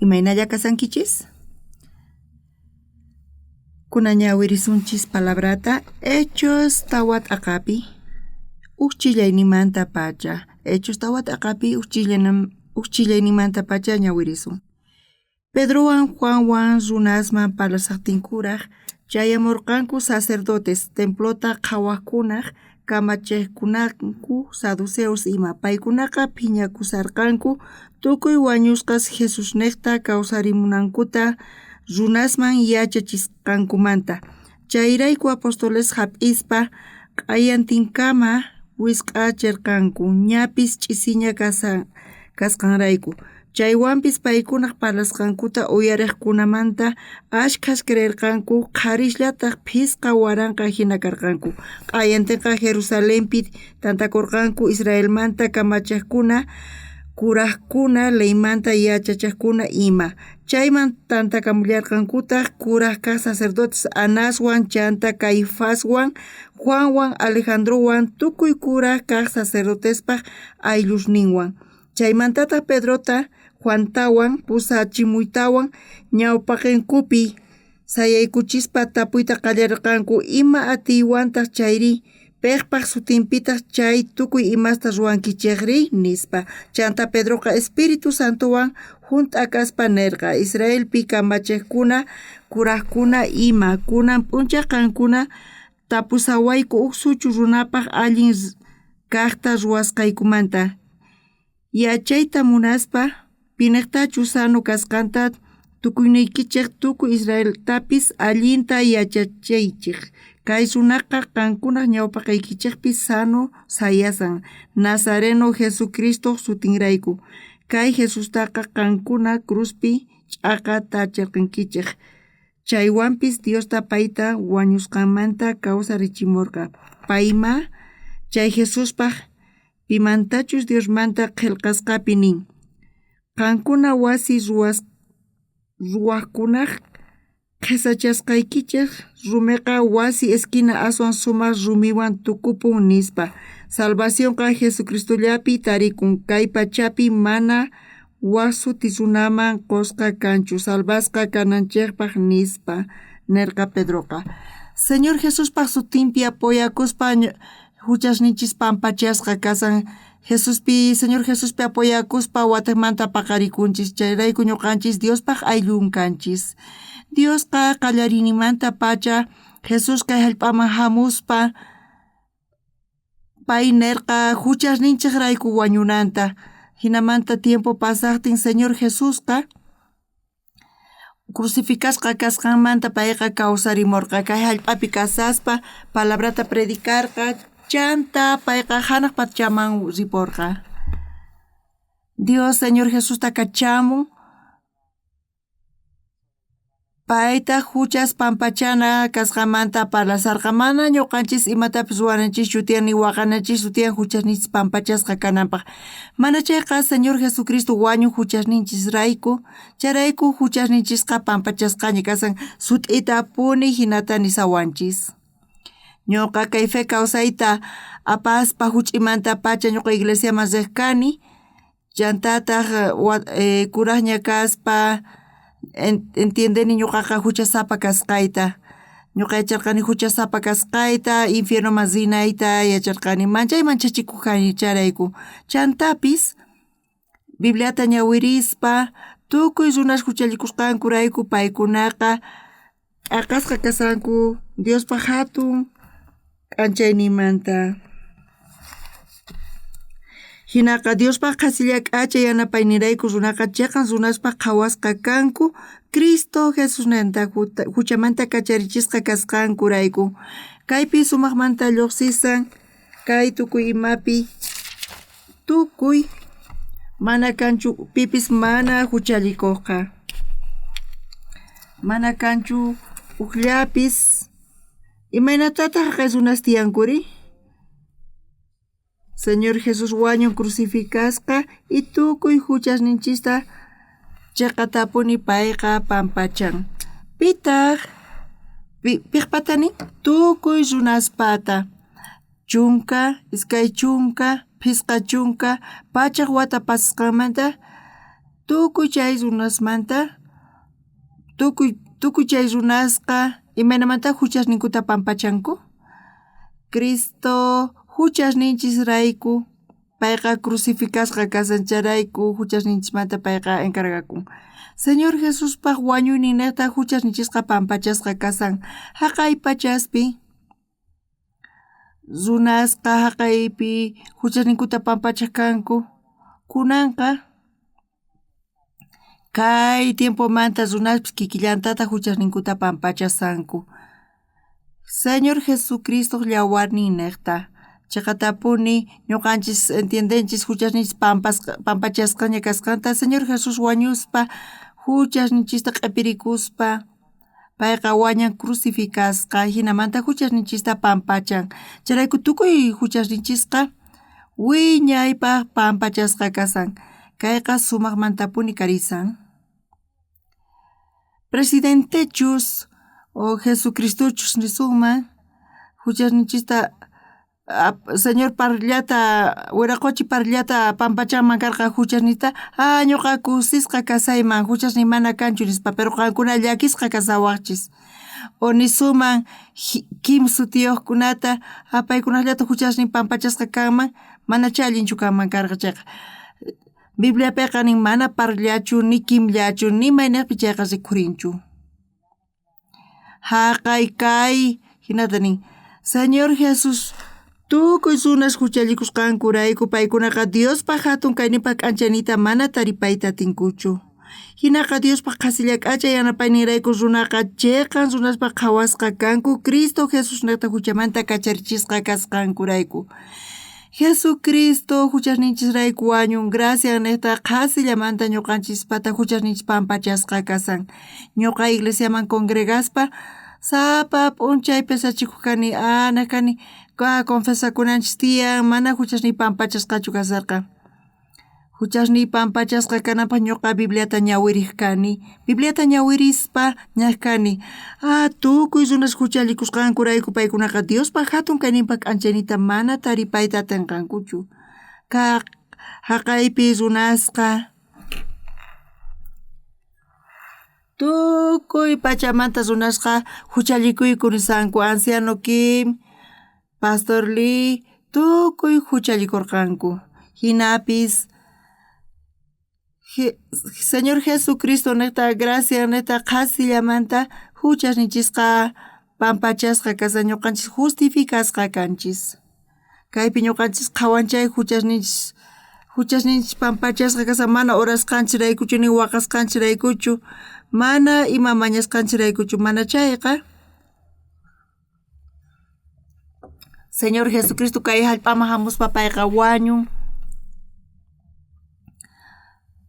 Imaynalla kasankichis? Kunan ñawirisunchis palabrata Hechos tawa t'aqapi uj chillayninmanta pacha. Hechos tawa t'aqapi uj chillayninmanta pacha ñawirisun. Pedrowan Juanwan runasman parlasajtinkuraj chayamorqanku sacerdotes, templota qhawajkunaj kamachejkunanku, saduceos ima. Paykunaqa phiñakusharqanku tukuy wañusqas Jesusnejta kawsarimunankuta runasman yachachisqankumanta. Chayrayku apóstoles jap'ispa q'ayantinkama wisq'acherqanku ñapis ch'isiña kasqanrayku. Chaywanpis paykunaj parlasqankuta uyarejkunamanta ashkhas creerqanku, qharisllataj 5000 jina karqanku. Q'ayantenqa Jerusalenpi tantakorqanku Israelmanta kamachejkuna, kurajkuna, leymanta yachachejkuna ima. Chayman tantakamullarqankutaj kuraj kaj sacerdotes Anaswan, chanta Caifaswan, Juanwan, Alejandrowan, tukuy kuraj kaj sacerdotespaj ayllusninwan. Chaymantataj Pedrota Juantawan pusachimuytawan ñawpaqenkupi sayaykuchispa tapuyta qallarerqanku ima atiywantaj chayri pejpaj sutinpitaj chay tukuy imasta ruwankichejri nispa. Chanta Pedroqa Espíritu Santowan junt'a kaspa nerqa Israelpi kamachejkuna, kurajkuna ima, kunan p'unchay qankuna tapusawayku uj suchu runapaj allin kajta ruwasqaykumanta. Yachayta munaspa pinejtachus sano kasqanta tukuyniykichej tukuy Israeltapis allinta yachachiychej. Kay runaqa qankunaj ñawpaqeykichejpi sano sayasan, Nazareno Jesucristoj sutinrayku. Kay Jesustaqa qankuna cruzpi ch'akatacherqankichej. Chaywanpis Diosta payta wañusqanmanta kawsarichimorqa. Payma chay Jesuspaj pimantachus Diosmanta qhelqasqapi nin: Qankuna wasi ruwajkunaj qhesachasqaykichej rumeqa wasi esquina aswan sumaj rumiwan tukupun nispa. Salvacionqa Jesucristollapi tarikun, kay pachapi mana waj suti runaman qosqa kanchu salvasqa kananchejpaj nispa, nerqa Pedroqa. Señor Jesuspaj sutinpi apoyakuspa huchasninchis pampachasqa kasan. Jesuspi, Señor Jesuspi apoyakuspa watejmanta paqarikunchis, chayrayku ñuqanchis Diospaj ayllun kanchis. Diosqa qallarinimanta pacha Jesús kay hallp'aman hamuspa pay nerqa huchasninchejrayku wañunanta. Jinamanta tiempo pasajtin Señor Jesusqa crucificasqa kasqanmanta payqa kawsarimorqa kay hallp'api kasaspa palabrata predicarqa, chanta payqa hanaq pachaman riporqa. Dios Señor Jesusta kachamun paytaj huchas pampachana kasqanmanta parlasarqa. Mana ñuqanchis imatapis ruwananchischu tiyan ni waqananchischu tiyan huchasninchis pampachasqa kananpaj. Mana chayqa Señor Jesucristo wañun huchasninchisrayku, chayrayku huchasninchisqa pampachasqaña kasan sut'itapuni jinata nisawanchis. Ñuqa kay fe kawsayta apaspa huch'imanta pacha ñuqa iglesiaman riq kani, chantataj kurajña kaspa entiendeni ñuqaqa huchasapa kasqayta. Ñuqa yacharqani huchasapa kasqayta, infiernoman rinayta yacharqani, manchay manchachikuq kani chayrayku. Chantapis Bibliata ñawirispa tukuy runas huchallikusqankurayku paykunaqa t'aqasqa kasanku Diospaj hatun k'anchaynimanta. Jinaqa Diospaj qhasilla k'acha yanapaynirayku runaqa cheqan runaspaj qhawasqa kanku Cristo Jesusnanta huchamanta kacharichisqa kasqankurayku. Kaypi sumajmanta lluqsisan kay tukuy imapi tukuy mana kanchu pipis mana huchallikuqqa. Mana kanchu ujllapis. Imaynatataq haqay runas tiyankuri? Señor Jesús wañun crucificasqa y tukuy huchasninchista cheqatapuni payqa pampachan. Pitaq piqpata nin? Tukuy runaspata. 12, 50, 100 wata pasasqanmanta Tukuy chay runasmanta tukuy chay runasqa imaynamanta huchasninkuta pampachanku? Cristo huchasninchisrayku payqa crucificasqa kashan chayrayku huchasninchismanta payqa encargakun. Señor Jesuspaj wañuyninnejta huchasninchisqa pampachasqa kasan. Jaqay pachaspi runasqa jaqaypi huchasninkuta pampachaj kanku. Kunanqa kay tiempomanta runaspis kikillantataq huchasninkuta pampachasanku. Señor Jesucristoj llawarninnejta chiqatapuni ñuqanchis entiendenchis huchasninchis pampachasqaña kasqanta. Señor Jesús wañuspa huchasninchista q'ipirikuspa payqa wañan crucificasqa jinamanta huchasninchista pampachan. Chayrayku tukuy huchasninchisqa wiñaypaq pampachasqa kasan. Kayqa sumaqmantapuni karisan. Presidentechus o Jesucristochus nisunman huchasninchista Señor parllata wiraqochi parllata pampachanman karqa huchasnita ñuqa kusisqa kasayman huchasniy mana kanchu nispa, pero qankuna llakisqa kasawaqchis. O nisunman Kim sutiyuqkunata paykunallata huchasnin pampachasqa kanman manachá allinchu kanman karqa chayqa. Bibliapiqa nin mana parllachu ni kimllachu ni mayniqpi chayqa rikhurinchu. Jaqay kay hinata nin Señor Jesús tukuy runas huchallikusqankurayku paykunaqa Diospaj hatun kayninpaj k'anchaynita mana taripayta atinkuchu. Hinaqa Diospaj qhasilla k'acha yanapayninrayku runaqa chiqan runaspaj qhawasqa kanku Cristo Jesusnejta huchamanta kacharichisqa kasqankurayku. Jesucristo huchasninchisrayku wañun graciannejta qhasillamanta ñuqanchispata huchasninchis pampachasqa kasan. Ñuqa iglesiaman congregaspa sapa p'unchay pesachikuq kani nej kani confesakunanchis tiyan mana huchasniy pampachasqachu kasarqa. Huchasniy pampachasqa kananpaq ñuqa Bibliata ñawiriq kani. Bibliata ñawirispa ñaq kani tukuy runas huchallikusqankurayku paykunaqa Diospaj hatun kayninpaj k'anchaynita mana taripayta atinqankuchu. Jaqaypi runasqa tukuy pachamanta runasqa huchallikuyku nisanku anciano Kim, Pastor Lee tukuy huchallikurqanku. Hinapis Señor Jesucristo niqta graciannejta qhasillamanta huchasninchisqa pampachasqa kasan ñuqanchis justificasqa kanchis. Kaypi ñuqanchis qhawanchay huchasninchis pampachasqa kasan mana orasqanchiraykuchu ni waqasqanchiraykuchu mana ima mañasqanchiraykuchu mana chayqa Señor Jesucristo kay hallp'aman hamuspa payqa wañun.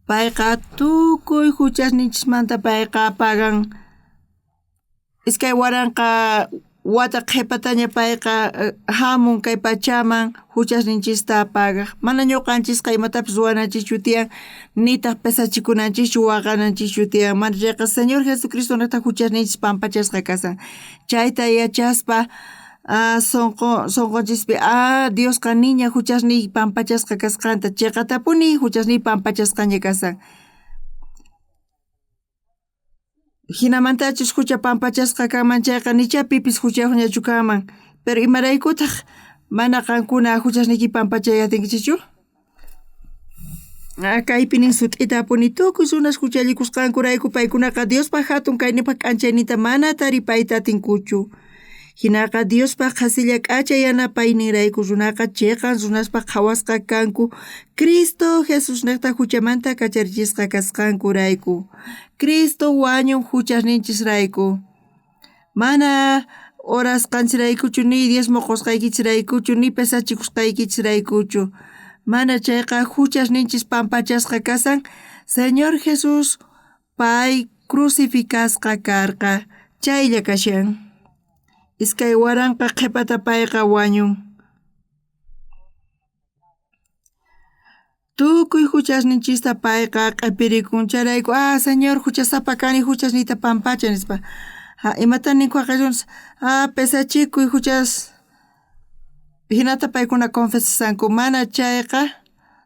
Payqa tukuy huchasninchismanta payqa pagan. 2000 wata qhipataña payqa hamun kay pachaman huchasninchista pagaq. Mana ñuqanchisqa imatapis ruwananchischu tiyan nitaq pesachikunanchischu waqananchischu tiyan. Mana chayqa Señor Jesucristo niqta huchasninchis pampachasqa kasan. Chayta yachaspa sunqunchispi Diosqa niña huchasniy pampachasqa kasqanta chiqatapuni huchasniy pampachasqaña kasan. Hinamantachus hucha pampachasqa kanman chayqa nichá pipis huchayuqñachu kanman. Pero imaraykutaq mana qankuna huchasniyki pampachay atinkichischu? Kaypi nin sut'itapuni tukuy runas huchallikusqankurayku paykunaqa Diospaj hatun kayninpaj k'anchayninta mana taripayta atinkuchu. Hinaqa Diospaj qhasilla k'acha yanapayninrayku runaqa chiqan runaspaj qhawasqa kanku Cristo Jesusnejta huchamanta kacharichisqa kasqankurayku. Cristo wañun huchasninchisrayku. Mana orasqanchiraykuchu ni diezmo qusqaykichisraykuchu ni pesachikusqaykichisraykuchu. Mana chayqa huchasninchis pampachasqa kasan Señor Jesús pay crucificasqa karqa chaylla kashan. 2000 qhipata payqa wañun. Tukuy huchasninchista payqa q'ipirikun chayrayku Señor huchasapa kani huchasniyta pampacha nispa. Imatan ninku haqay runas pesachikuy huchas hinata paykuna confesasanku mana chayqa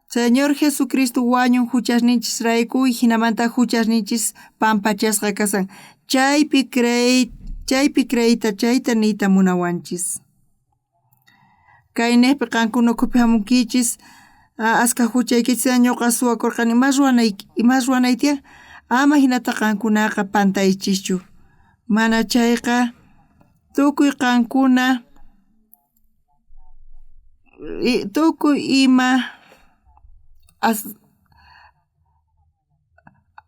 Señor Jesucristo wañun juchasninchisrayku jinamanta juchasninchis pampachasqa kasan. Chaypi creey, chaypi creeyta chayta niyta munawanchis. Kaynejpi qankuna ukhupi hamunkichis askha juchaykichis ñuqa suwakurqani ima ruwanayki ima ruwanay tiyan ama hinata qankunaqa pantaychischu. Mana chayqa tukuy qankuna tukuy ima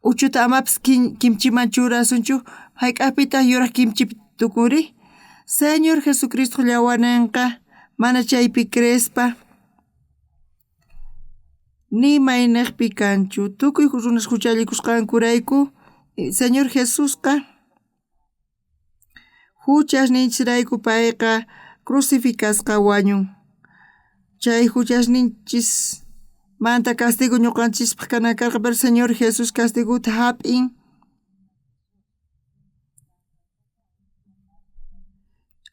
uchuta amapis kimchiman churasunchu hayk'aqpitaq yuraq kimchipi tukunri. Señor Jesucristo llawanenqa mana chaypi creespa ni mayniqpi kanchu tukuy runas juchallikusqankurayku Señor Jesusqa juchasninchisrayku payqa crucificasqa wañun. Chay juchasninchis manta castigo ñuqanchispaq kanan karqa pero Señor Jesús castigota hap'in.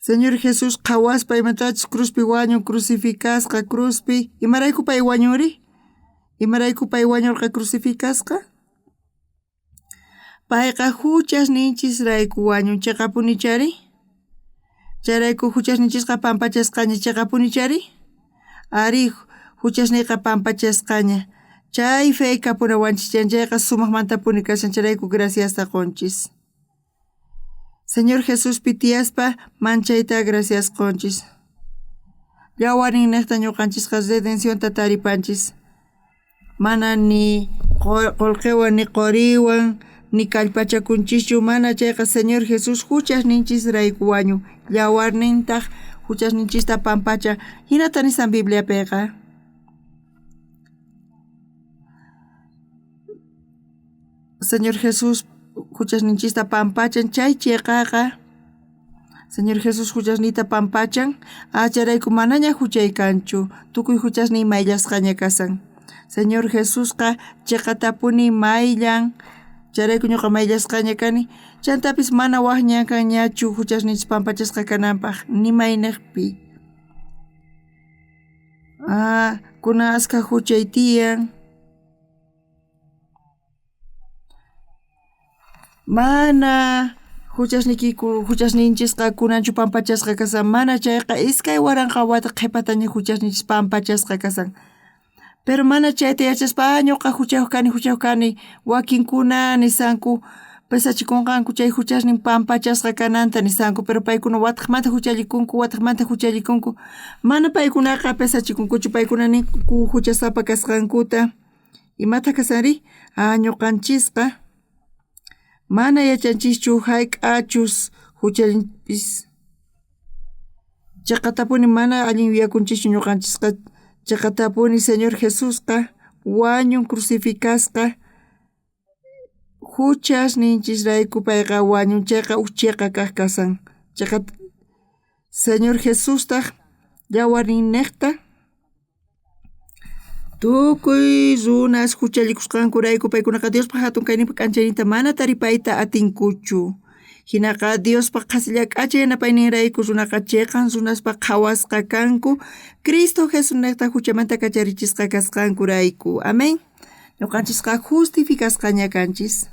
Señor Jesús qhawaspa imatachus cruzpi wañun crucificasqa cruzpi imarayku pay wañunri? Imarayku pay wañurqa crucificasqa? Payqa juchasninchisrayku wañun chiqapunichari? Chayrayku juchasninchisqa pampachasqaña chiqapunichari? Ari juchasniyqa pampachasqaña. Chay fe kapunawanchis chayqa sumaqmantapuni kashan chayrayku graciasta qunchis. Señor Jesuspi tiyaspa manchayta gracias qunchis. Llawarinniqta ñuqanchisqa redencionta taripanchis. Mana ni qullqiwan ni quriwan ni kallpachakunchischu mana chayqa Señor Jesús juchasninchisrayku wañun llawarnintaq juchasninchista pampacha hinata nisan Bibliapiqa. Señor Jesús juchasninchista pampachan chay chiqaqa Señor Jesús juchasniyta pampachan chayrayku manaña juchay kanchu tukuy juchasniy mayllasqaña kasan. Señor Jesusqa chiqatapuni mayllan chayrayku ñuqa mayllasqaña kani chantapis mana waj ñan kanñachu juchasninchis pampachasqa kananpaq ni mayniqpi. Kunan askha juchay tiyan. Mana juchasniykiku juchasninchisqa kunanchu pampachasqa kasan mana chayqa 2000 wata qhipataña juchasninchis pampachasqa kasan. Pero mana chayta yachaspa ñuqa juchayuq kani juchayuq kani wakinkuna nisanku pesachikunqanku chay juchasnin pampachasqa kananta nisanku pero paykuna wataqmanta juchallikunku wataqmanta juchallikunku mana paykunaqa pesachikunkuchu paykuna ninku juchasapa kasqankuta. Imataq kasanri? Ñuqanchisqa mana yachanchischu hayk'achus juchallinchis chiqatapuni mana allin yuyakunchischu ñuqanchisqa chiqatapuni Señor Jesusqa wañun crucificasqa juchasninchisrayku payqa wañun chayqa uj chiqa kaq kasan. Chiqa Señor Jesustaq llawarninniqta tukuy runas juchallikusqankurayku paykunaqa Diospaq hatun kayninpa k'anchayninta mana taripayta atinkuchu. Hinaqa Diospaq qhasilla k'acha yanapayninrayku runaqa chiqan runaspaq qhawasqa kanku Cristo Jesusniqta juchamanta kacharichisqa kasqankurayku. Amén. Ñuqanchisqa justificasqaña kanchis.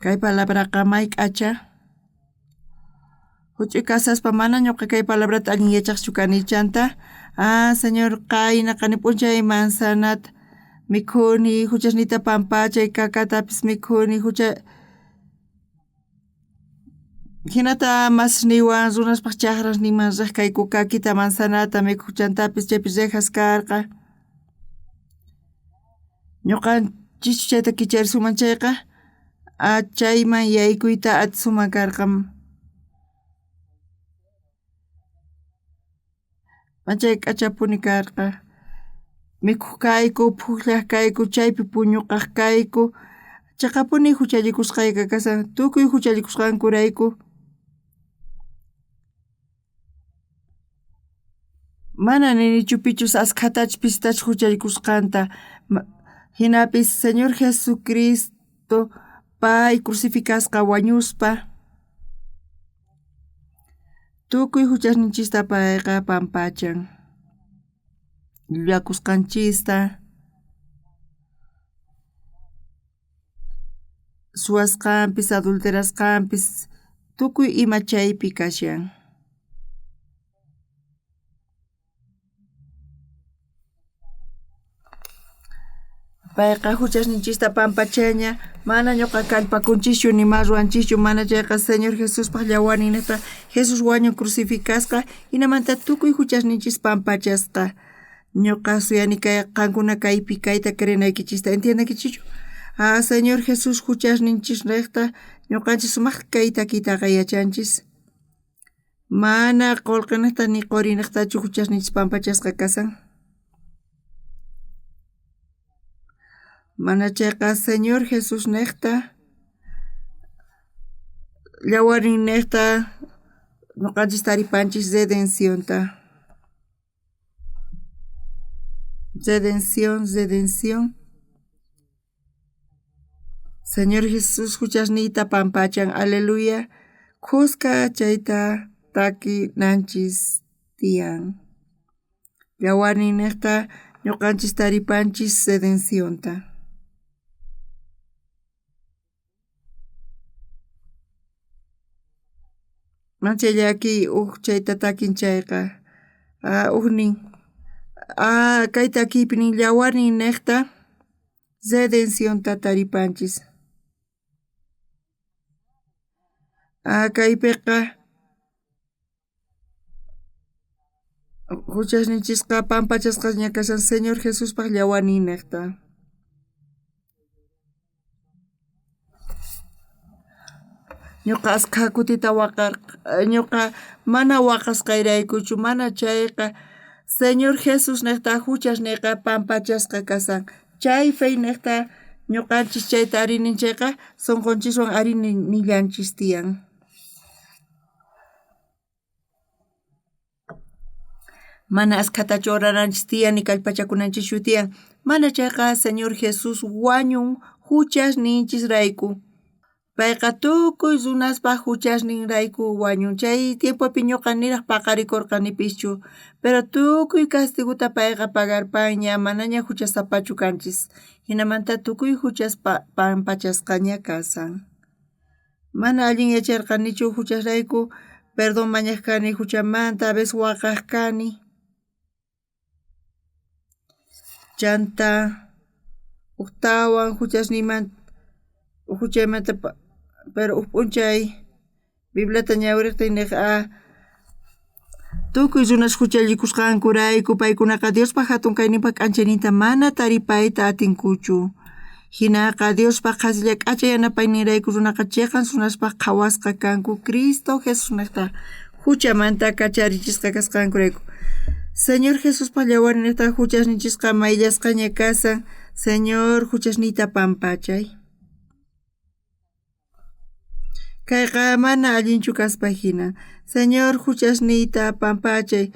Kay palabraqa may k'acha. Huch'uy kasaspa mana ñuqa kay palabrata allin yachaqchu kani chanta Señor qayna qani p'unchay manzanata mikhuni juchasniyta pampachay kakatapis mikhuni jucha hinata masisniywan runaspaq chaqrasninman riq kayku kakita manzanata mikhuq chantapis chaypi rejas karqa. Ñuqanchischu chayta kicharisuman chayqa chayman yaykuyta atisuman karqa. Manchay k'achapuni karqa. Mikhuq kayku, phukllaq kayku, chaypi puñuqaq kayku. Chiqapuni juchallikusqayqa kasan tukuy juchallikusqankurayku. Mana ninichu pichus askhatachus pisitachus juchallikusqanta. Hinapis Señor Jesucristo pay crucificasqa wañuspa tukuy juchasninchista payqa pampachan. Llullakusqanchista, suwasqanpis, adulterasqanpis, tukuy ima chaypi kashan. Payqa juchasninchista pampachaña, mana ñoqa kallpakunchischu ni ma ruwanchischu, mana chayqa Señor Jesuspaj llawarninnejta Jesús wañun crucificasqa, jinamanta tukuy juchasninchis pampachasqa. Ñoqa suyani kay qankuna kaypi kayta creenaykichista, entiendenkichischu? Ah, Señor Jesús juchasninchisrejta ñoqanchis sumaq kay takitaqa yachanchis. Mana qolqenejta ni qorinejtachu juchasninchis pampachasqa kasan. Mana chayqa Señor Jesús nejta, llawarninnejta ñoqanchis taripanchis redencionta. Redención, redención. Señor Jesús juchasniyta pampachan, aleluya. Khuska chayta takinanchis tiyan. Llawarninnejta ñoqanchis taripanchis redencionta. Manchay llakiy uj chayta takin chayqa, ujnin kay takiypi nin llawarninnejta redencionta taripanchis. Kaypiqa juchasninchisqa pampachasqaña kashan Señor Jesuspaj llawarninnejta. Ñoqa askha kutita waqarqa, ñoqa mana waqasqayraykuchu, mana chayqa Señor Jesús nejta juchasneyqa pampachasqa kasan. Chay feynejta ñoqanchis chayta ari nin chayqa sonqonchiswan ari nillanchis tiyan. Mana askhatachu orananchis tiyan ni kallpachakunanchischu tiyan. Mana chayqa Señor Jesús wañun juchasninchisrayku. Payqa tukuy runaspaj juchasninrayku wañun. Chay tiempopi ñoqa niraj paqarikorqanipischu. Pero tukuy castigota payqa pagarpaña, manaña juchasapachu kanchis. Jinamanta tukuy juchas pampachasqaña kasan. Mana allin yacharqanichu juchasrayku, perdón mañaj kani juchamanta, a veces waqaj kani. Chanta ujtawan juchasniymanta, juchaymanta, pero uj p'unchay Bibliata ñawirejtin nej tukuy runas juchallikusqankurayku paykunaqa Diospaj jatun kayninpaj k'anchayninta mana taripayta atinkuchu. Jinaqa Diospaj qhasilla k'acha yanapayninrayku runaqa cheqan runaspaj qhawasqa kanku Cristo Jesusnejta juchamanta kacharichisqa kasqankurayku. Señor Jesuspaj llawarninnejta juchasninchisqa mayllasqaña kasan. Señor juchasniyta pampachay. Kayqa mana allinchu kaspa jina. Señor juchasniyta pampachay.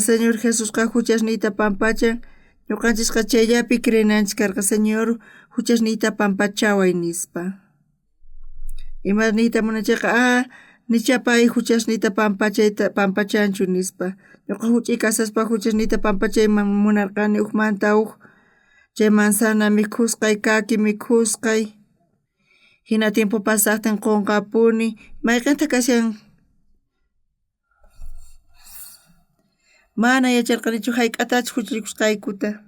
Señor Jesusqa juchasniyta pampachan. Ñoqanchisqa chayllapi creenanchis karqa Señor juchasniyta pampachaway nispa. Ima niyta munan chayqa nicha pay juchasniyta pampachayta pampachanchu nispa. Ñoqa juch'uy kasaspa juchasniyta pampachayman munarqani ujmanta uj chay manzana mikhusqay, kaki mikhusqay. Jina tiempo pasajtin qonqapuni. Mayqenta kashan? Mana yacharqanichu jayk'atachus juchallikusqaykuta.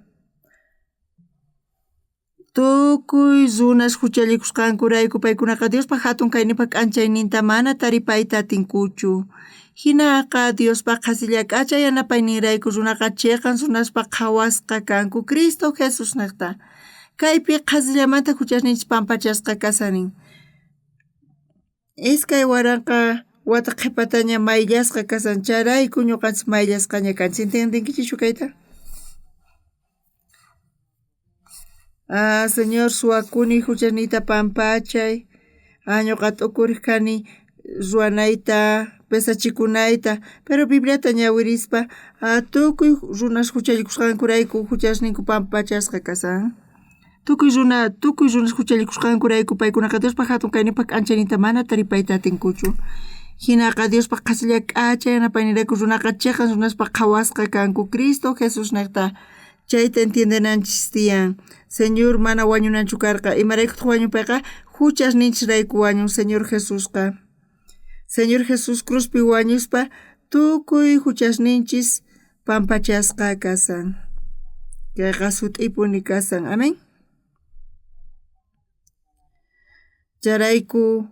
Tukuy runas juchallikusqankurayku paykunaqa Diospaj jatun kayninpaj k'anchayninta mana taripayta atinkuchu. Jinaqa Diospaj qhasilla k'acha yanapayninrayku runaqa cheqan runaspaj qhawasqa kanku Cristo Jesusnejta. Kaypi qhasillamanta juchasninchis pampachasqa kasanin. 2000 wata qhepataña mayllasqa kasan, chayrayku ñoqanchis mayllasqaña kanchis. ¿Entiendenkichischu kayta? Señor, suwakuni juchasniyta pampachay. Ñoqa t'ukurej kani ruwanayta, pesachikunayta, pero Bibliata ñawirispa tukuy runas juchallikusqankurayku juchasninku pampachasqa kasan. Tukuy runas juchallikusqankurayku paykunaqa Diospaj jatun kayninpaj k'anchayninta mana taripayta atinkuchu. Jinaqa Diospa qhasilla k'acha yanapaynirayku runaqa cheqan runaspa qhawasqa kanku Cristo Jesusnejta. Chayta entiendenanchis tiyan. Señor mana wañunanchu karqa. Imaraykutaq wañun payqa? Juchasninchisrayku wañun Señor Jesusqa. Señor Jesús cruzpi wañuspa tukuy juchasninchis pampachasqa kasan. Kayqa sut'ipuni kasan. Amén. Chayrayku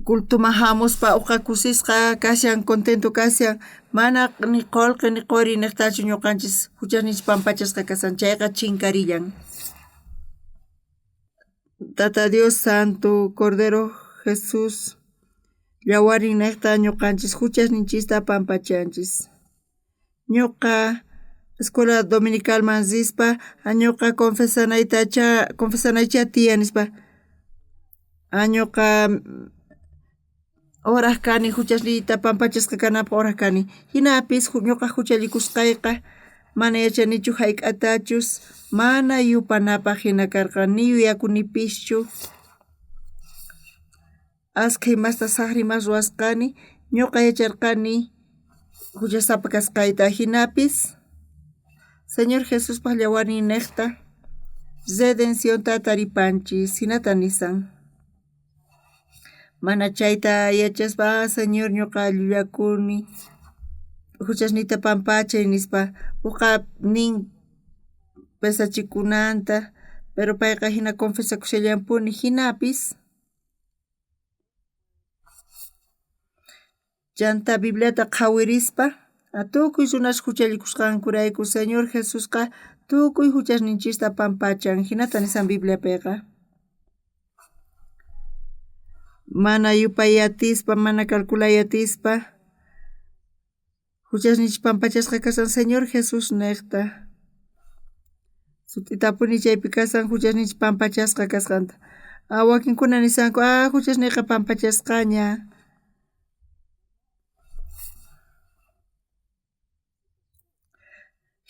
cultoman hamuspa uqa kusisqa kashan, contento kashan, mana ni qolqe ni qori niqtachu ñuqanchis juchasninchis pampachasqa kasan, chayqa chinkarillan. Tata Dios Santo Cordero Jesús yawarin niqta ñuqanchis juchasninchista pampachanchis. Ñuqa escuela dominicalman rispa ñuqa confesanaytacha confesanaycha tiyan nispa ñuqa oraj kani juchasniyta pampachasqa kananpaq oraj kani. Jinapis ñuqa juchallikusqayqa mana yachanichu hayk'atachus mana yupanapaq hina karqa ni yuyakunipischu. Askha imasta saqra imas ruwasqani ñuqa yacharqani juchasapa kasqayta jinapis Señor Jesuspaq yawarnin niqta redencionta taripanchis jinata nisan. Mana chayta yachaspa Señor ñuqa llullakuni juchasniyta pampachay nispa uqa nin pesachikunanta pero payqa hina confesakushallanpuni jinapis chanta Bibliata qhawirispa tukuy runas juchallikusqankurayku Señor Jesusqa tukuy juchasninchista pampachan jinata nisan Bibliapiqa. Mana yupay atispa mana calculay atispa juchasninchis pampachasqa kasan Señor Jesús niqta. Sut'itapuni chaypi kasan juchasninchis pampachasqa kasqanta. Wakinkuna nisanku juchasniyqa pampachasqaña.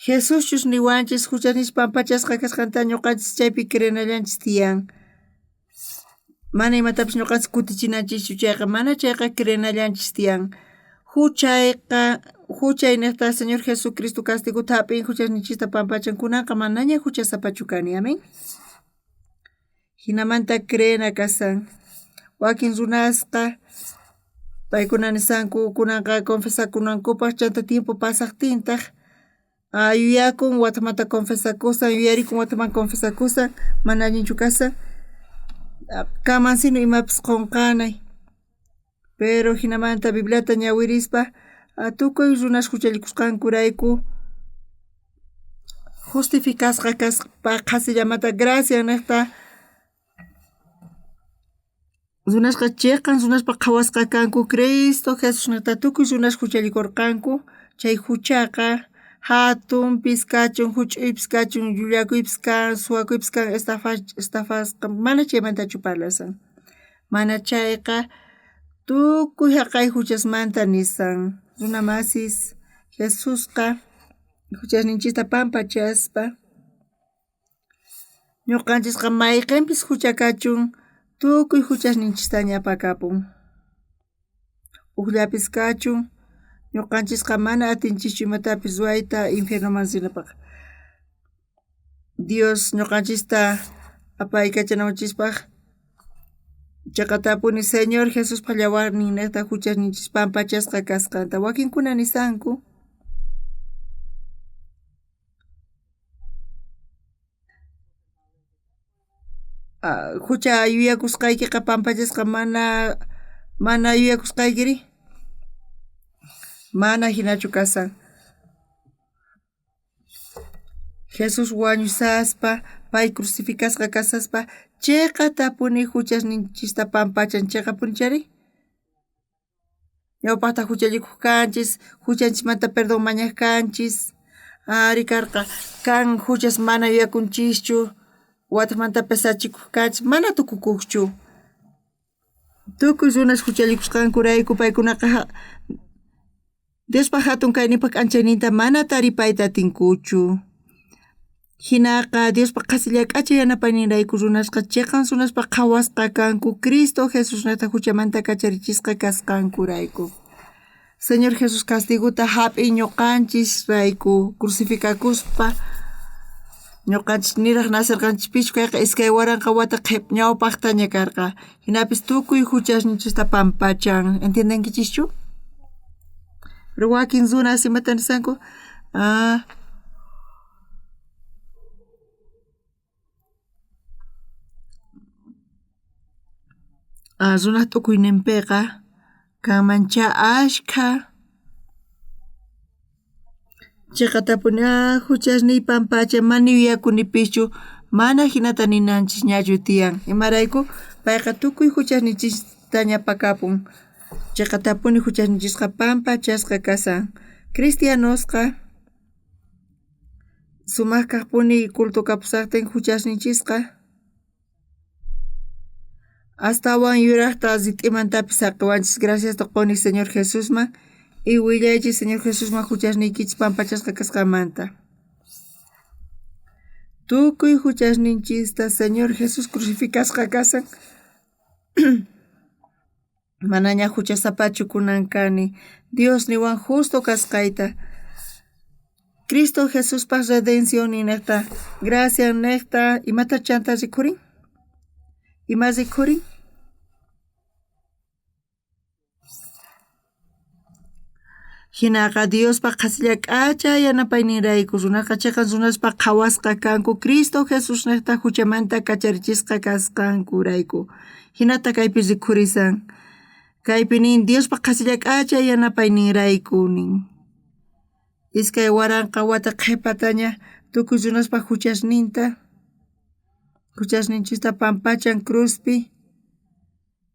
Jesuschus niwanchis juchasninchis pampachasqa kasqanta ñuqanchis chaypi creenallanchis tiyan. Mana imatapis ñuqanchis kutichinanchischu chayqa mana chayqa creenallanchis tiyan. Juchayqa juchay niqta Señor Jesucristo castigota hap'in juchasninchista pampachan kunanqa manaña juchasapachu kani. Amén. Jinamanta creena kasan. Wakin runasqa paykuna nisanku kunanqa confesakunankupaq chanta tiempo pasaqtintaq yuyakun watamanta confesakusan yuyarikun wataman confesakusan mana allinchu kasan kamansino imapis qunqanay. Pero jinamanta Bibliata ñawirispa tukuy runas juchallikusqankurayku justificasqa kaspa qhasillamanta gracia niqta runasqa chiqan runaspa qhawasqa kanku Cristo Jesús niqta tukuy runas juchallikurqanku chay juchaqa hatunpis kachun juch'uypis kachun llullakuypis kan suwakuypis kan estafasqa mana chaymantachu parlasan. Mana chayqa tukuy jaqay juchasmanta nisan. Runa masis Jesusqa juchasninchista pampachaspa ñuqanchisqa mayqinpis jucha kachun tukuy juchasninchistaña apakapun. Ujllapis kachun ñuqanchisqa mana atinchischu imatapis ruwayta infiernoman rinapaq. Dios ñuqanchista apaykachanawanchispaq chaqatapuni Señor Jesuspaq yawarnin niqta juchasninchis pampachasqa kasqanta. Wakinkuna nisanku jucha yuyakusqaykiqa pampachasqa mana mana yuyakusqaykiri mana hinachu kasan. Jesús wañusaspa pay crucificasqa kasaspa chiqatapuni juchasninchista pampachan chiqapuni chari. Ñawpaqta juchallikuq kanchis juchanchismanta perdón mañaq kanchis ari karqa kan juchas mana yuyakunchischu watamanta pesachikuq kanchis mana tukukuqchu. Tukuy runas juchallikusqankurayku paykunaqa Diospaq hatun kayninpaq k'anchayninta mana taripayta atinkuchu. Jinaqa Diospa qhasilla k'acha yanapayninrayku runasqa cheqan runaspaj qhawasqa kanku Cristo Jesusnejta juchamanta kacharichisqa kasqankurayku. Señor Jesús castigota jap'in ñuqanchisrayku crucificakuspa ñuqanchis niraj nacerqanchikpischu kayqa 2000 wata ñawpajtaña karqa. Jinapis tukuy juchasninchista pampachan. ¿Entiendenkichischu? Pero wakin runas imata nisanku? Ah, runaj t'ukuyninpiqa kanmanchá ashkha cheqatapuni juchasniy pampacha mana yuyakunipischu mana jinata ninanchisñachu tiyan imarayku payqa tukuy juchasninchistaña pakapun cheqatapuni juchasninchisqa pampachasqa kasan cristianosqa sumaq kajpuni culto kapusajtin juchasninchisqa astawan yurajta rit'imantapis saqewanchis graciasta qoni Señor Jesusman y willaychis Señor Jesusman juchasniykichis pampachasqa kasqanmanta. Tukuy juchasninchista Señor Jesús crucificasqa kasan manaña juchasapachu kunan kani Dios niwan justo kasqayta Cristo Jesuspaj redencionninejta graciannejta imata chanta rikhurin ima rikhurin Jinaqa Diospa qhasilla k'acha yanapayninrayku runaqa cheqan runaspaj qhawasqa kanku Cristo Jesusnejta juchamanta kacharichisqa kasqankurayku. Jinata kaypi rikhurisan. Kaypi nin Diospa qhasilla k'acha yanapayninrayku nin. 2000 wata qhepataña tukuy runaspaj juchasninta juchasninchista pampachan cruzpi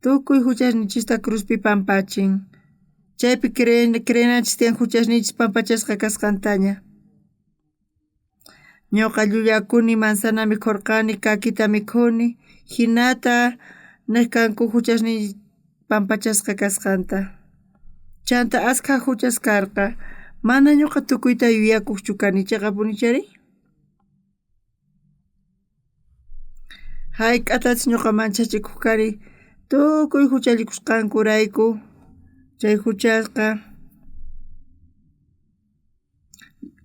tukuy juchasninchista cruzpi pampachin. Chaypi creenanchis tiyan juchasninchis pampachasqa kasqantaña. Ñuqa llullakuni manzana mikhurqani kakita mikhuni jinata nej kanku juchasniy pampachasqa kasqanta. Chanta askha juchas karqa mana ñuqa tukuyta yuyakuqchu kani cheqapunichari. Hayk'atachus ñuqa manchachikuq kani tukuy juchallikusqankurayku chay juchasqa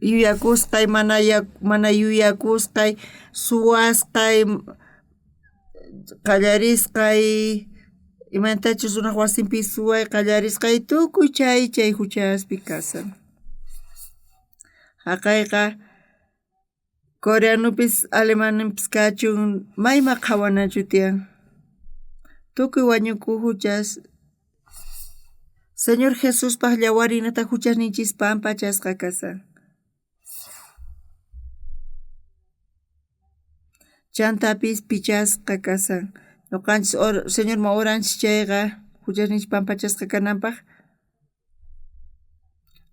yuyakusqay mana yuyakusqay suwasqay qallarisqay imatachus runaj wasinpi suway qallarisqay tukuy chay chay juchaspi kasan. Jaqayqa coreanopis alemaninpis kachun mayma qhawanachu tiyan tukuy wañuku juchas Señor Jesuspaj llawarinata juchasninchis pampachasqa kasan. Chantapis pichasqa kasan. Ñuqanchis Señorman oranchis chayqa juchasninchis pampachasqa kananpaj.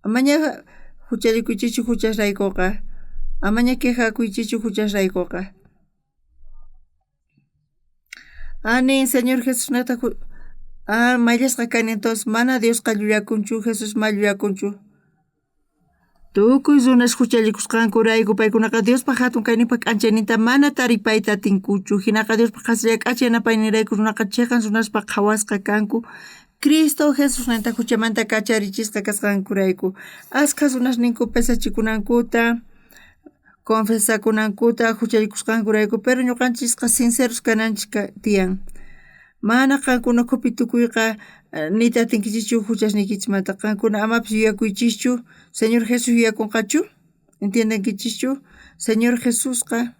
Amaña juchallikuychischu juchasraykuqa. Amaña quejakuychischu juchasraykuqa. Anin Señor Jesusnejta mayllasqa kani entonces mana Diosqa llullakunchu Jesús ma llullakunchu. Tukuy runas juchallikusqankurayku paykunaqa Diospa hatun kayninpa k'anchayninta mana taripayta atinkuchu. Jinaqa Diospa qhasilla k'acha yanapayninrayku runaqa cheqan runaspaj qhawasqa kanku Cristo Jesusnejta juchamanta kacharichisqa kasqankurayku. Askha runas ninku pesachikunankuta confesakunankuta juchallikusqankurayku pero ñuqanchisqa sinceros kananchis tiyan. Mana qankuna ukhupi tukuyqa niyta atinkichischu juchasniykichismanta qankuna amapis yuyakuychischu Señor Jesús yuyakunqachu ¿entiendenkichischu? Señor Jesusqa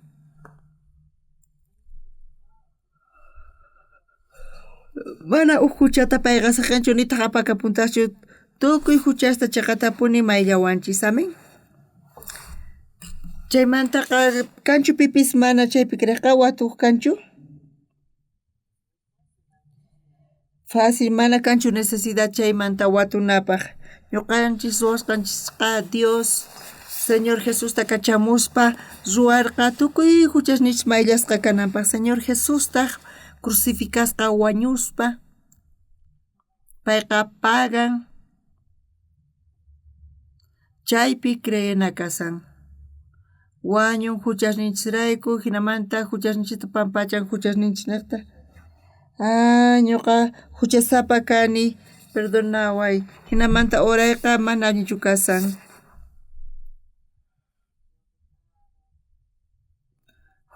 mana uj juchata payqa saqenchu nitaq apakapuntajchu tukuy juchasta cheqatapuni mayllawanchis amén. Chaymantaqa kanchu pipis mana chaypi creqqa watuq kanchu? Fácil mana kanchu necesidad chaymanta watunapaj. Ñuqanchis ruwasqanchisqa Dios Señor Jesusta kachamuspa ruwarqa tukuy juchasninchis mayllasqa kananpaj. Señor Jesustaj crucificasqa wañuspa payqa pagan chaypi creena kasan. Wañun juchasninchisrayku, jinamanta juchasninchista pampachan juchasninchisnejta. Ah, ñuqa juchasapa kani, perdonaway. Jinamanta orayqa mana allinchu kasan.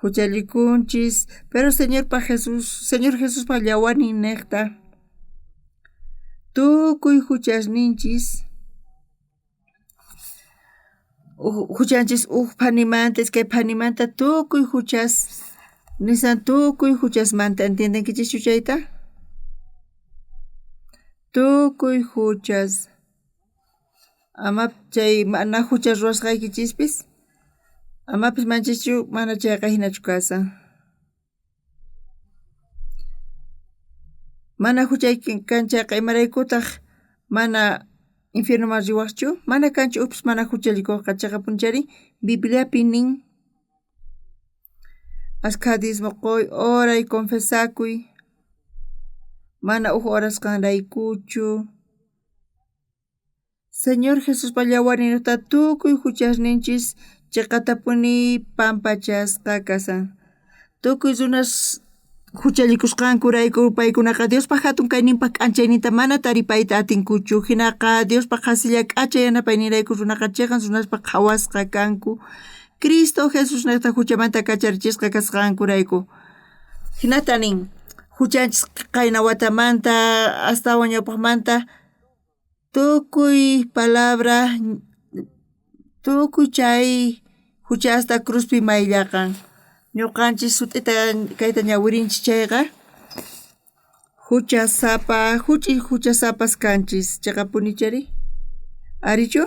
Juchallikunchis, pero Señorpa Jesús, Señor Jesuspa llawarnin nejta tukuy juchasninchis juchanchis uj phanimanta iskay phanimanta tukuy juchas nisan tukuy juchasmanta entiendenkichischu chayta? Tukuy juchas ama chay mana jucha ruwasqaykichispis amapis manchichu mana chayqa hinachu kasan. Mana juchayki kan chayqa imaraykutaq mana infiernoman riwaqchu? Mana kanchu ujpis mana juchallikuqqa chayqapunchari Bibliapi nin askha diezmo qoy oray confesakuy mana uj orasqanraykuchu. Señor Jesuspa llawarninta tukuy juchasninchis cheqatapuni pampachasqa kasan. Tukuy runas juchallikusqankurayku paykunaqa Diospa hatun kayninpaq k'anchayninta mana taripayta atinkuchu. Hinaqa Diospa qhasilla k'acha yanapayninrayku runaqa cheqan runaspa qhawasqa kanku. Cristo Jesusnejta juchamanta kacharichisqa kasqankurayku. Hinata nin, juchanchis qayna watamanta astawan ñawpaqmanta tukuy palabra tukuy chay juchasta cruzpi mayllaqan. Ñuqanchis sut'ita kayta ñawirinchis chayqa juchasapa juch'iy juchasapas kanchis chayqapunichari arichu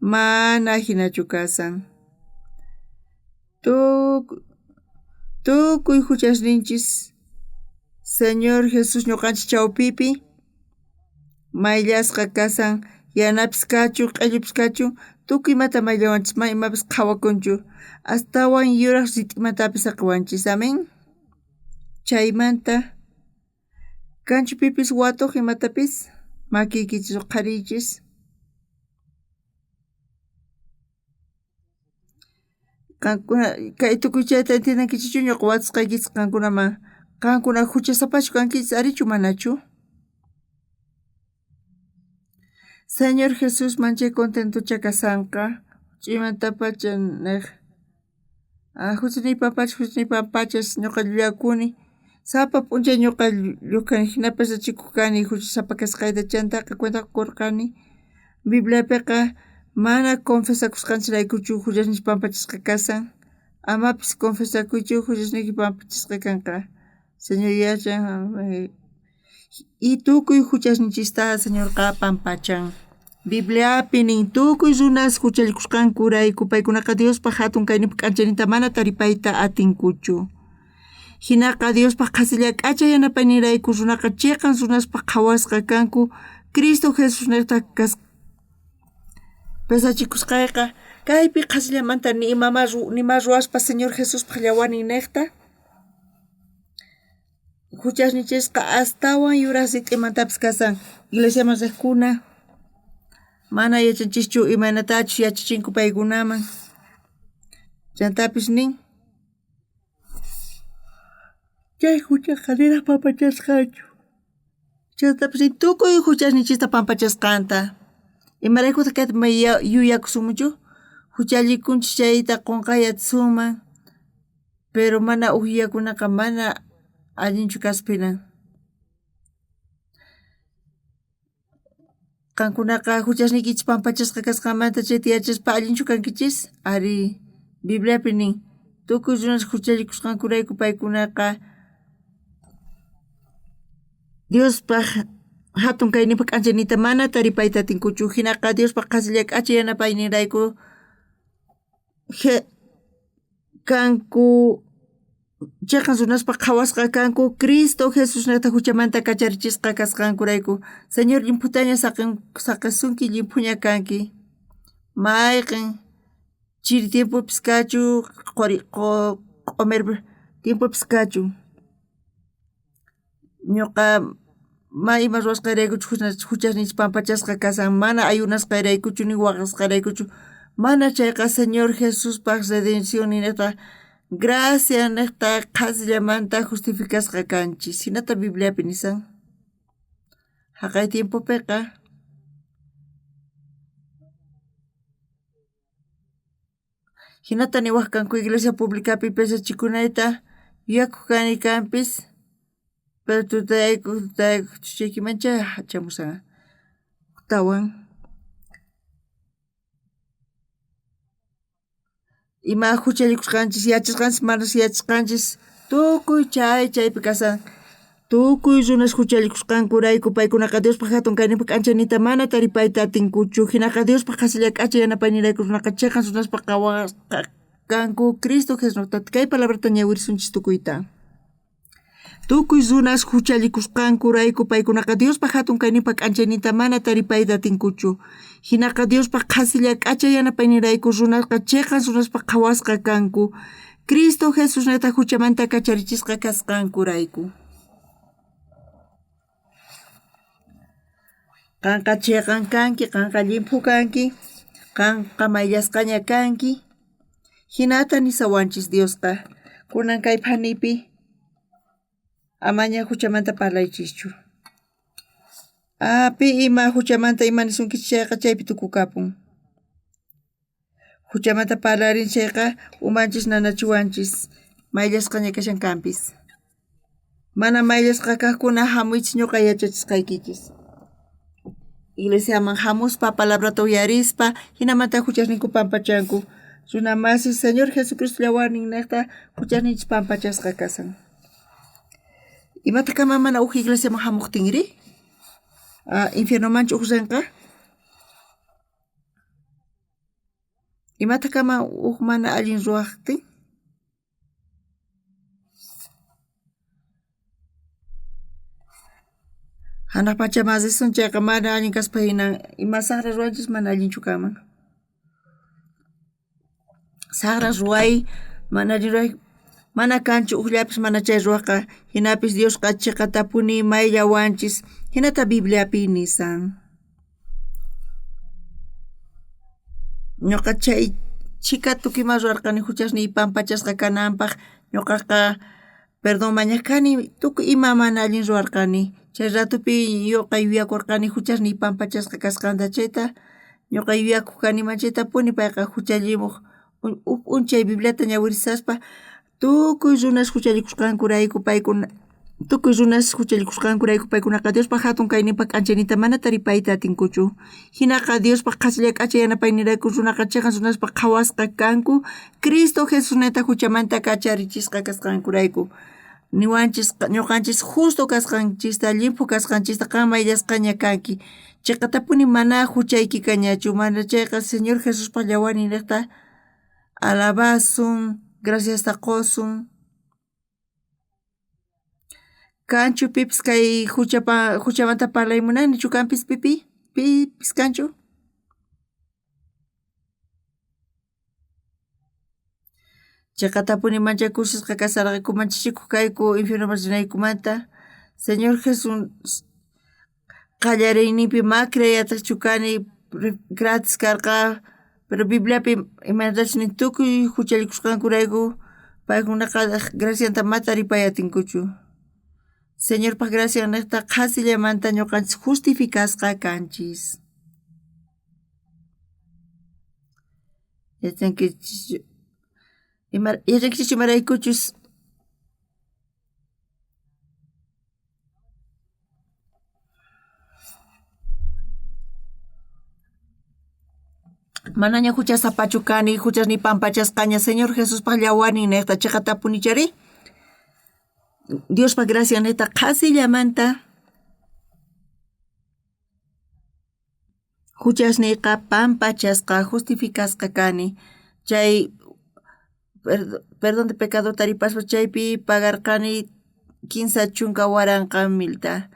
mana hinachu kasan. Tukuy juchasninchis Señor Jesús ñuqanchis chawpipi mayllasqa kasan yanapis kachun q'illupis kachun tukuy imata mayllawanchis mana imapis qhawakunchu astawan yuraq rit'imatapis saqiwanchis amén. Chaymanta kanchu pipis watuq imatapis makiykichis uqhariychis. Qankuna kay tukuy chayta entiendenkichischu ñuqa watusqaykichis qankunaman qankuna juchasapachu kankichis arichu manachu? Señor Jesús manchay contentocha kasanqa ch'uymantapacha nej juchasniy pampachas juchasniy pampachas ñuqa llullakuni sapa p'unchay ñuqa llukkani jinapas rachikuq kani juchasapa kasqayta chantaqa cuenta qukurqani Bibliapiqa mana confesakusqanchikraykuchu juchasninchik pampachasqa kasan amapis confesakuychu juchasniyki pampachasqa kanqa Señor yachan y tukuy juchasninchista Señorqa pampachan. Bibliapi nin tukuy runas juchallikusqankurayku paykunaqa Diospa hatun kayninpa k'anchayninta mana taripayta atinkuchu. Hinaqa Diospa qhasilla k'acha yanapayninrayku runaqa chiqan runaspaq qhawasqa kanku Cristo Jesusnejta kas pesachikusqayqa kaypi qhasillamanta ni imama nima ruwaspa Señor Jesuspaq llawarnin nejta juchasninchisqa astawan yuraq rit'imantapis kasan iglesiaman riqkuna mana yachanchischu imaynatachus yachachinku paykunaman chantapis nin chay juchaqa niraq pampachasqachu chantapis nin tukuy juchasninchista pampachasqanta imaraykutaq kayta yuyakusunmanchu juchallikunchis chayta qunqayatsunman pero mana uj yuyakunaqa mana allinchu kaspina. Qankunaqa juchasniykichis pampachasqa kasqanmanta chayta yachaspa allinchu kankichis? Ari, Bibliapi nin tukuy runas juchallikusqankurayku paykunaqa Diospaq hatun kayninpaq k'anchaynita mana taripayta atinkuchu hinaqa Diospaq qhasilla k'acha yanapayninrayku kanku chiqan runaspaq qhawasqa kanku Cristo Jesusnejta juchamanta kacharichisqa kasqankurayku. Señor llimphutaña saqisunki llimphuña kanki. Mayqin chiri tiempopis kachu q'umir tiempopis kachu. Ñuqa ma ima ruwasqayraykuchu juchasninchik pampachasqa kasan mana ayunasqayraykuchu ni waqasqayraykuchu Mana chayqa Señor Jesuspaj redencionninejta gracia nejta qhasillamanta justificasqa kanchis. Jinata Bibliapi nisan. Jaqay tiempopeqa jinata niwaj kanku iglesia publicapi pesachikunayta yuyakoj kani kanpis, pero tutayaykuj tutayaykuj chuchaykimancha chamusan ujtawan. Ima juchallikusqanchis yachasqanchis manas yachasqanchis tukuy chay chaypi kasan. Tukuy runas juchallikusqankurayku paykunaqa Diospaj jatun kayninpaj k'anchaynita mana taripayta atinkuchu. Jinaqa Diospaj qhasilla k'acha yanapaynirayku runaqa cheqan runaspaj qhawasqa kanku Cristo Jesusnejta. Kay palabrata ñawirisunchis tukuyta. Tukuy runas juchallikusqankurayku paykunaqa Diospa jatun kayninpa k'anchayninta mana taripayta atinkuchu. Jinaqa Diospa qhasilla k'acha yanapaynirayku runasqa cheqan runaspaj qhawasqa kanku, Cristo Jesusnejta juchamanta kacharichisqa kasqankurayku. Qanqa cheqan kanki, qanqa llimphu kanki, qanqa mayllasqaña kanki. Jinata nisawanchis Diosqa, kunan kay phanipi amaña juchamanta parlaychischu. Ah, pi ima juchamanta ima nisunkichis chayqa chaypi tukukapun. Juchamanta parlarin chayqa umanchis nanachiwanchis, mayllasqaña kashan kanpis. Mana mayllasqa kajkuna jamuychis ñuqa yachachisqaykichis. Iglesiaman jamuspa palabrata uyarispa jinamanta juchasninku pampachanku. Runa masi Señor Jesucristo llawarninnejta juchasninchis pampachasqa kasan. Imata kama mana uj iglesiaman jamojtinri? Ah, infiernomanchu uj renqa? Imata kama uj mana allin ruwajtin? Janaj pachaman risun chayqa mana allin kaspa hinan ima sajra ruwanchis mana allinchu kanman. Sajra ruway mana allin ruway mana kanchu ujllapis mana chay ruwajqa jinapis Diosqa cheqatapuni mayllawanchis jinata Bibliapi nisan. Ñuqa chay chhika tukuyman ruwarqani juchasniy pampachasqa kananpaj ñuqaqa perdón mañaj kani tukuy ima mana allin ruwarqani chay ratopi ñuqa yuyakorqani juchasniy pampachasqa kasqanta chayta ñuqa yuyakoj kani manchaytapuni payqa juchallimoj uj p'unchay Bibliata ñawirisaspa tukuy runas juchallikusqankurayku paykuna tukuy runas juchallikusqankurayku paykunaqa Diospa jatun kayninpa k'anchayninta mana taripayta atinkuchu. Jinaqa Diospa qhasilla k'acha yanapaynirayku runaqa cheqan runaspaj qhawasqa kanku Cristo Jesusnejta juchamanta kacharichisqa kasqankurayku. Niwanchis ñuqanchis justo kasqanchista, llimphu kasqanchista qan mayllasqaña kanki. Cheqatapuni mana juchayki kañachu, mana chayqa Señor Jesuspa llawarninnejta alabasun, graciasta qosun. Kanchu pipis kay juchapa juchamanta parlay munanichu kanpis pipi? Pipis kanchu? Cheqatapuni manchay kusisqa kasharqayku manchachikoj kayku infiernoman rinaykumanta. Señor Jesús qallariyninpi ma creeyatachu kani gratis karqa, pero Bibliapi imaynatachus nin tukuy juchallikusqankurayku paykunaqa gracianta ma taripay atinkuchu. Señorpaj graciannejta qhasillamanta ñuqanchis justificasqa kanchis. Yachankichis yachankichis imaraykuchus manaña juchasapachu kani, juchasniy pampachasqaña Señor Jesuspaj llawarnin nejta cheqatapunichari. Diospa graciannejta qhasillamanta Juchasniyqa pampachasqa justificasqa kani chay perdón de pecado taripaspa chaypi pagarqani kinsa chunka waranqa milta.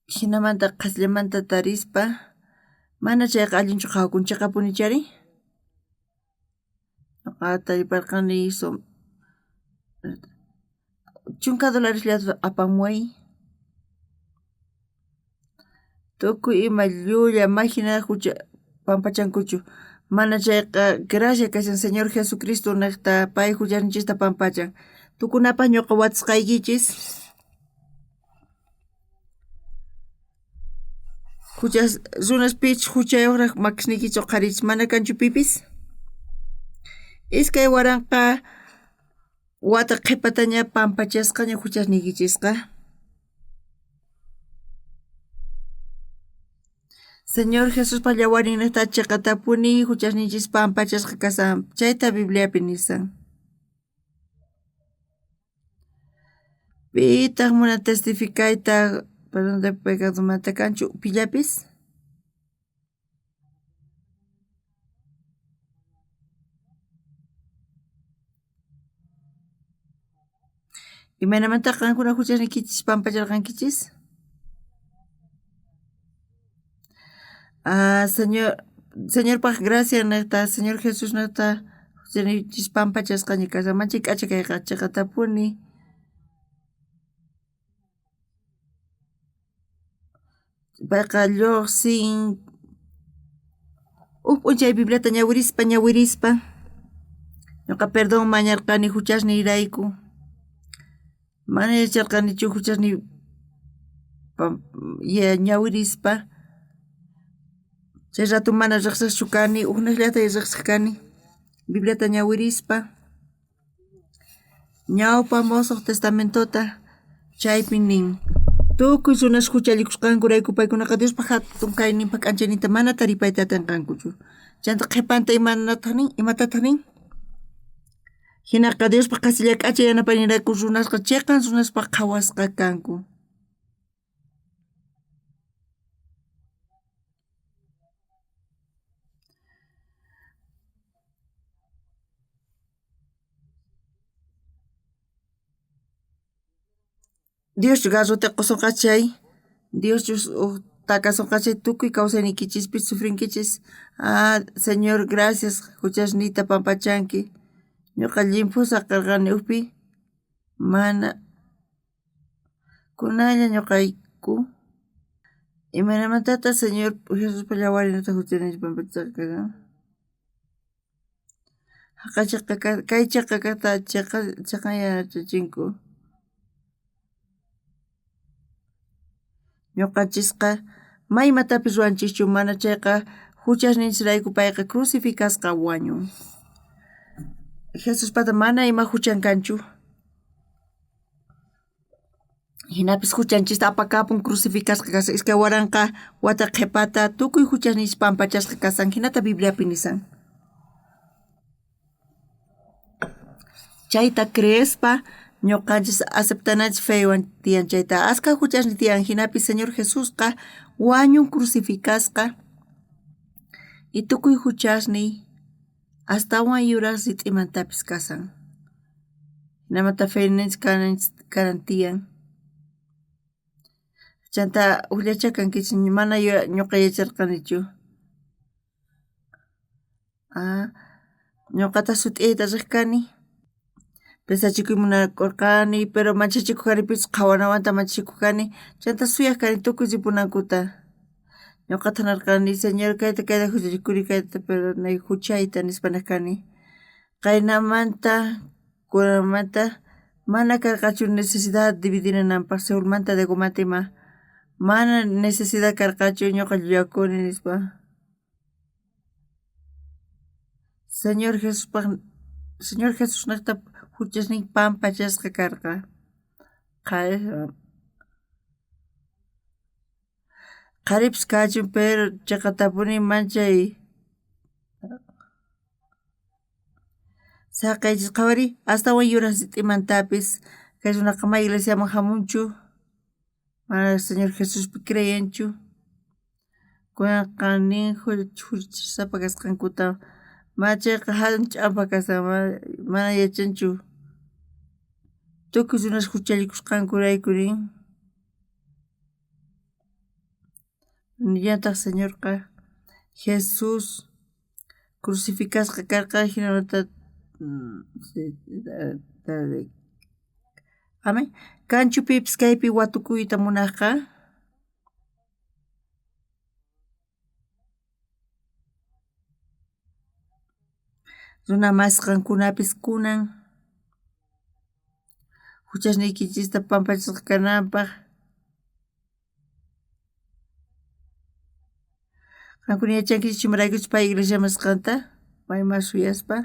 Jinamanta qhasillamanta tarispa mana chayqa allinchu qhawakun cheqapuni chari. Noqa tariparqani chunka dolaresllata apamuway. Tukuy ima llulla máquina jucha pampachankuchu. Mana chayqa gracia kashan Señor Jesucristo nejta pay huchasninchista pampachan. Tukunapaj ñuqa watisqaykichis. Huchas runas pich huchayuqraq makisniykichis uqharichis mana kanchu pipis. 2000 wata qhipataña pampachasqaña huchasniykichisqa. Señor Jesuspa yawarninta chiqatapuni huchasninchis pampachasqa kasan chayta Bibliapi nisan. Pitaq munan testificayta perdón de pecadomanta kanchu pillapis? Imaynamantaq qankuna huchasniykichis pampacharqankichis? Ah, Señor, Señorpaq gracia niqta, Señor Jesús niqta huchasniykichis pampachasqaña kashan manchay k'acha kayqa chiqatapuni. Payqa lluqsin huk p'unchay Bibliata ñawirispa ñawirispa ñuqa perdón mañarqani huchasniyrayku. Mana yacharqanichu huchasniy ñawirispa chay rato mana riqsiqchu kani huknejllata riqsiq kani Bibliata ñawirispa ñawpa Mosoq Testamentota chaypi nin tukuy runas huchallikusqankurayku paykunaqa Diospa hatun kayninpa k'anchayninta mana taripayta atinqankuchu. Chanta qhipanta imanataq nin imatataq nin? Hinaqa Diospa qhasilla k'acha yanapayninrayku runasqa chiqan runaspaq qhawasqa kanku. Dios garrote qusonqa chay, Dioschus uj takasonqa chay tukuy kawsayniykichispi sufrinkichis. Ah, Señor, gracias huchasniyta pampachanki. Ñuqa llimphu saqerqani ujpi mana kunanlla ñuqayku imaynamantataq Señor Jesuspa yawarninta huchasninchis pampachasqa kashan? Jaqay chiqa kay chiqa kaqta chiqa chiqan yachachinku. Ñuqanchisqa may imatapis ruwanchischu mana chayqa huchasninchisrayku payqa crucificasqa wañun. Jesuspata mana ima huchan kanchu. Jinapis huchanchista apakapun crucificasqa kashan 2000 wata qhipata tukuy huchasninchis pampachasqa kasan jinata Bibliapi nisan. Chayta creespa ñuqanchis aceptananchis fewan tiyan chayta askha huchasnin tiyan jinapis Señor Jesusqa wañun crucificasqa y tukuy huchasniy astawan yuraq rit'imantapis kasan. Jinamanta feninchis kanan tiyan. Chanta hukllacha kankichis mana ñuqa yacharqanichu. Ah, ñuqataq sut'iyta riq kani. Pesachikuy munakurqani, pero manchachikuq kani pichus qhawanawanta manchachikuq kani. Chanta suyaq kani tukuy ripunankuta. Ñuqataq nirqani, Señor kayta kayta huchallikuni kayta perdonay huchayta nispa niq kani. Qaynamanta kunanmanta mana karqachu necesidad dividinananpaq Seulmanta Degumanta ima mana necesidad karqachu ñuqa llullakuni nispa. Señor Jesuspaq Señor Jesusniqta huchasnin pampachasqa karqa. Qharipis kachun pero chiqatapuni manchay saqaychis qhawariy astawan yuraq rit'imantapis kay runaqa may iglesiaman hamunchu mana Señor Jesuspi creyenchu kunanqa nin huchasapa kasqankuta mana chayqa hatun ch'ampa kashan mana yachanchu tukuy runas huchallikusqankurayku nin. Nillataq Señorqa Jesús crucificasqa karqa jinamanta Amén. Kanchu pipis kaypi watukuyta munaqqa? Runa masqankunapis kunan huchasniykichista pampachasqa kananpaq. Qankuna yachankichis imaraykuchus pay iglesiaman risqanta, mayman suyaspa.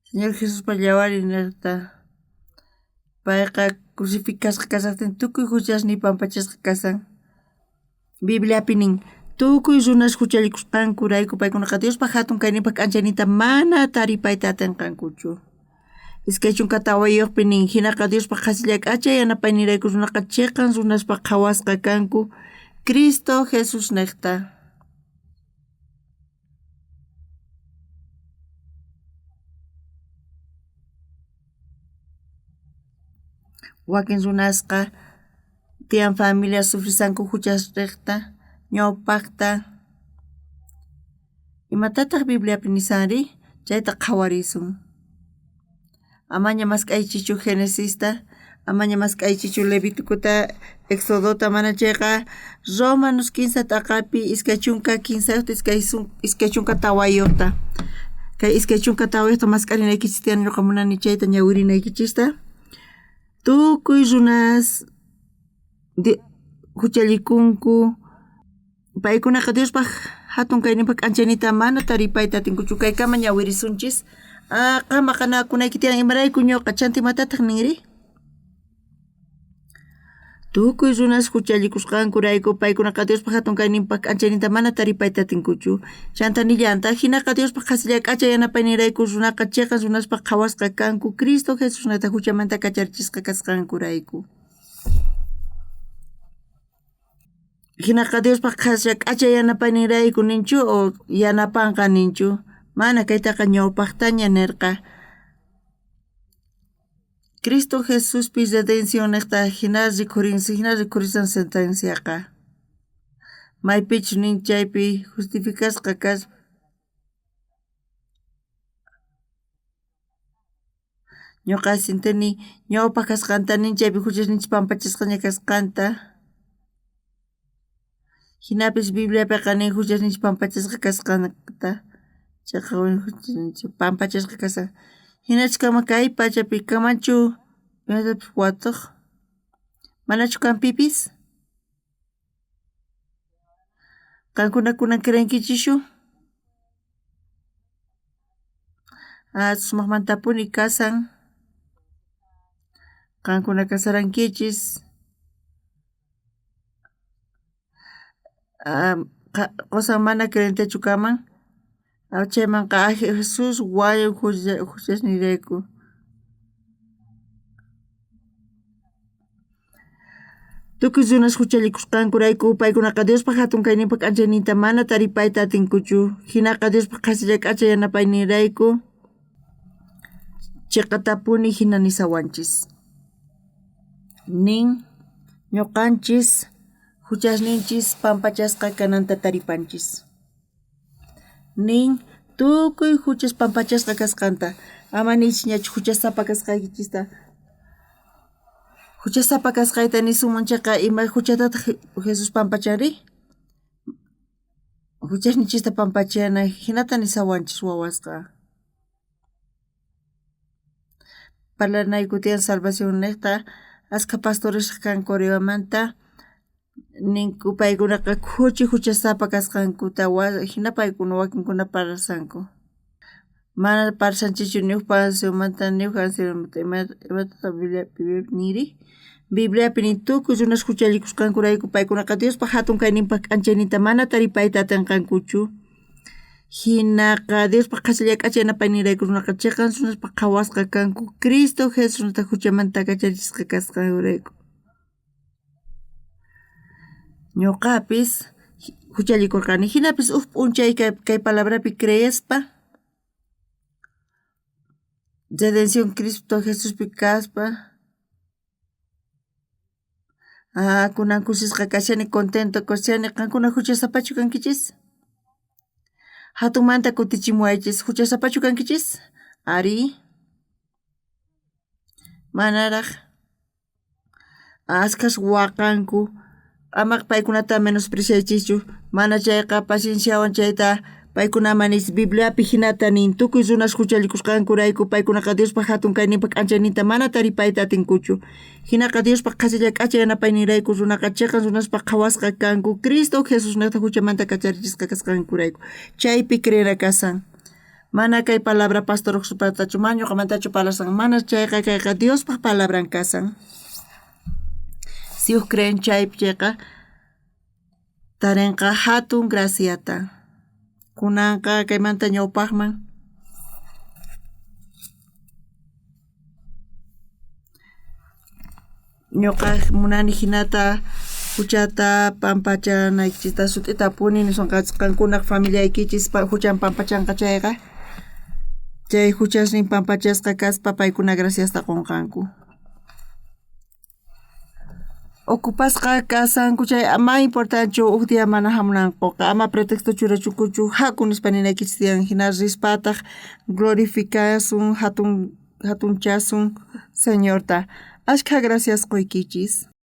Señor Jesuspa yawarninta payqa crucificasqa kashajtin tukuy juchasniy pampachasqa kashan. Bibliapi nin, tukuy runas juchallikusqankurayku paykunaqa Diospa jatun kayninpa k'anchayninta mana taripayta atenqankuchu. 24 nin, jinaqa Diospa qhasilla k'acha yanapaynirayku runaqa cheqan runaspa qhawasqa kanku Cristo Jesusnejta. Wakin runasqa tiyan familia sufrisanku juchasrejta ñawpajta. Imatataj Bibliapi nisanri? Chayta qhawarisun. Amaña mask'aychichu Genesista, amaña mask'aychichu Levíticota, Exodota, mana chayqa Romanos 15 t'aqapi 23 24ta. Kay 24ta mask'arinaykichis tiyan, ñuqa munani chayta ñawirinaykichista. Tukuy runas juchallikunku, paykunaqa Diospaj jatun kayninpaj k'anchaynita mana taripayta atinkuchu. Kaykama ñawirisunchis. Qan maqanakunayki tiyan, imarayku ñuqa chanta imatataj ninri? Tukuy runas juchallikusqankurayku paykunaqa Diospa jatun kayninpaj k'anchayninta mana taripayta atinkuchu. Chanta nillantaq, jinaqa Diospa qhasilla k'acha yanapaynirayku runaqa cheqan runaspaj qhawasqa kanku Cristo Jesusnata juchamanta kacharichisqa kasqankurayku. Jinaqa Diospa qhasilla k'acha yanapayninrayku ninchu o yanapanqa ninchu? Mana, kaytaqa ñawpajtaña nerqa. Cristo Jesuspi redención nejta jina rikhurin, jina rikhurisan sentenciaqa. Maypichus nin chaypi justificasqa kaspa. Ñuqa sintini ñawpaj kasqanta nin chaypi juchasninchis pampachasqaña kasqanta. Jinapis Bibliapiqa nin juchasninchis pampachasqa kasqanta. Chayqa juchasninchis pampachasqa kasqan. Jinachkama kay pachapi kamanchu imatapis watoj? Manachu kan pipis? Qankuna kunan creenkichischu? Sumajmantapuni kasan. Qankuna kasarankichis. Qosan mana creyentechu kaman. Chaymanqa Jesús wañun juchasninrayku. Tukuy runas juchallikusqankurayku paykunaqa Diospa jatun kayninpa k'anchayninta mana taripayta atinkuchu. Jinaqa Diospa qhasilla k'acha yanapayninrayku cheqatapuni jina nisawanchis. Nin ñuqanchis juchasninchis pampachasqa kananta taripanchis. Nin tukuy juchas pampachasqa kasqanta. Ama niychikñachu juchasapa kasqaykichista. Juchasapa kasqayta nisunman chayqa ima juchatataj Jesús pampachanri? Juchasninchista pampachana jinata nisawanchis wawasqa. Parlanayku tiyan salvación nejta askha pastores kan Coreamanta ninku paykunaqa khuchi juchasapa kasqankuta jina paykuna wakinkuna parlashanku. Mana parlashanchikchu ni uj panteonmanta ni uj ancianomanta imatataq Bibliapi ninri? Bibliapi nin tukuy runas juchallikusqankurayku paykunaqa Diospa jatun kayninpaj k'anchayninta mana taripayta atinqankuchu. Jinaqa Diospa qhasilla k'acha yanapayninrayku runaqa cheqan runaspaj qhawasqa kanku Cristo Jesusnata juchamanta kacharichisqa kasqanrayku. Ñuqapis juchallikurqani jinapis uj p'unchay kay palabrapi creespa redención Cristo Jesuspi kaspa kunan kusisqa kashani contento kashani. Qankuna juchasapachu kankichis? Jatunmanta kutichimuwaychis. Juchasapachu kankichis? Ari. Manaraj. Askhas waqanku. Ama paykunata menospreciaychischu. Mana chayqa pacienciawan chayta Paykunaman nis Bibliapi jinata nin, tukuy runas juchallikusqankurayku paykunaqa Diospa jatun kayninpa k'anchayninta mana taripayta atinkuchu. Jinaqa Diospa qhasilla k'acha yanapayninrayku runaqa cheqan runaspa qhawasqa kanku Cristo Jesusnejta juchamanta kacharichisqa kasqankurayku. Chaypi creena kasan. Mana kay palabra pastor patachu, mana ñuqamantachu parlasan, mana chayqa kayqa Diospa palabran kasan. Si uj creen chaypi chayqa tarenqa jatun graciata. Kunanqa kaymanta ñawpaqman ñuqa munani jinata huchata pampachanaykichista sut'itapuni nisonqachis qankunaq familiaykichis huchan pampachanqa chayqa chay huchasnin pampachasqa kaspa paykuna graciasta qonqanku. Ocupasqa kasanku chay ama importanchu uj día mana hamunankuqa ama pretexto churachukuchu haku nispa ninaykichis tiyan hina rispataq glorificasun hatun hatunchasun Señorta. Ashkha gracias qoykichis.